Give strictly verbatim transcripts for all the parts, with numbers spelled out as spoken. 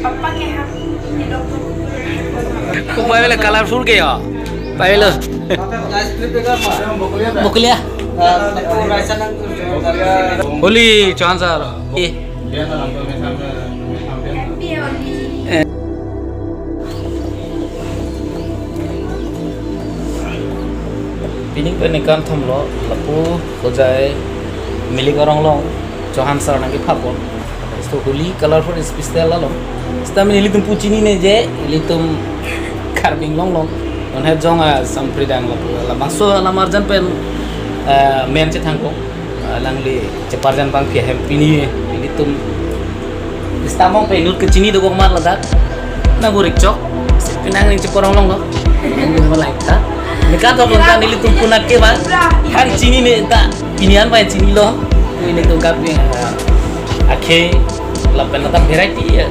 पापा के हाथ, ये लोग तो खूब भाई, colorful के हो। पहले। मोकलिया। होली, चौहान sir। ए। Happy Holi। Pini pen ningkan thomlo, lapu Hojai Milik arong along Chauhan sir nangkephapon. Isto Holi colorful special along. Seta nelitum pu chinine je, ilitum Karbi Anglong along. Non het jong a sampridang lapu. Labangso alam arjan pen, eh, men chethangkok. Alangli cheparjan abang pi ahem pini ilitum stamong pen inut kechini dokok mar ladak. Nanggurik chok. Sipinang ning cheporong longlo. Nanggurik malai ta. Ningkan thomlo ningkan ilitum punak ke bang. Han chinine ta. Pini an bang chinilo. Ilitum kaping, ah, akhei lapen ladak variety ya.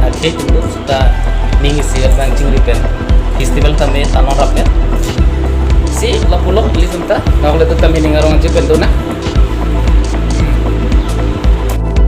Akhei atum do seta ning isi abang chingri pen. Festival tame tanon rap ya. Si lapulo ilitum ta. Nahole ta tame ning arong anche pen dona.